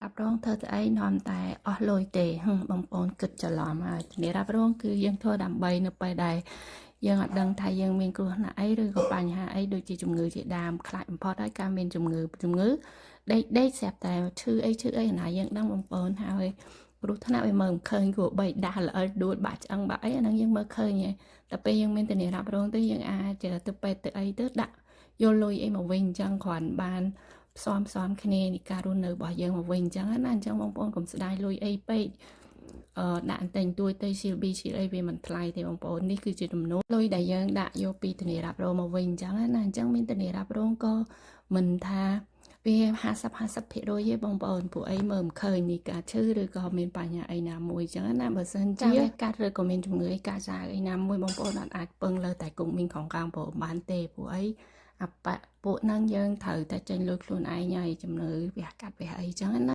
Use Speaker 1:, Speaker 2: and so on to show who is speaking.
Speaker 1: រ៉ាប់រងធ្វើទៅអីនាំតែអស់លុយទេហឹមបងប្អូនគិតច្រឡំហើយធានារ៉ាប់រងគឺយើងធ្វើដើម្បីនៅពេលដែលយើងអត់ដឹងថាយើងមានគ្រោះថ្នាក់អីឬក៏បញ្ហាអីដូចជាជំងឺជាដើមខ្លាចបំផុតហើយការមានជំងឺជំងឺដេកដេកស្រាប់តែឈឺអីឈឺអីណាយើងដឹងបងប្អូនហើយគ្រោះថ្នាក់វាមើលមិនឃើញគួរបីដាស់ល្អិលដួលបាក់ឆ្អឹងបាក់អីអាហ្នឹងយើងមើលឃើញហ៎តែពេលយើងមានធានារ៉ាប់រងទៅយើងអាចទៅពេទ្យទៅអីទៅដាក់យកលុយអីមកវិញអញ្ចឹងគ្រាន់បាន ផ្សំផ្សំគ្នានៃការរស់នៅរបស់យើងមកវិញអញ្ចឹងណាអញ្ចឹងបងប្អូនកុំស្ដាយលុយអីពេកអឺដាក់អន្តែងទួយទៅ CLB ស៊ីអីវាមិនថ្លៃទេបងប្អូននេះគឺជាទំនួលលុយដែលយើងដាក់យកពីធានារ៉ាប់រងមកវិញអញ្ចឹងណាអញ្ចឹងមានធានារ៉ាប់រងក៏មិនថាវា50 50%ទេបងប្អូនពួកអីមើលមិនឃើញនេះការឈឺឬក៏មានបញ្ហាអីណាមួយអញ្ចឹងណាបើសិនជាកាត់ឬក៏មានជំងឺអីកាចាអីណាមួយបងប្អូនអាចពឹងលើតែគង់មីងของកាងប្រូបានទេពួកអីអបៈពួកហ្នឹងយើងត្រូវតែចេញលុយខ្លួនឯងហើយជំនឿវះកាត់វះអីចឹងណា។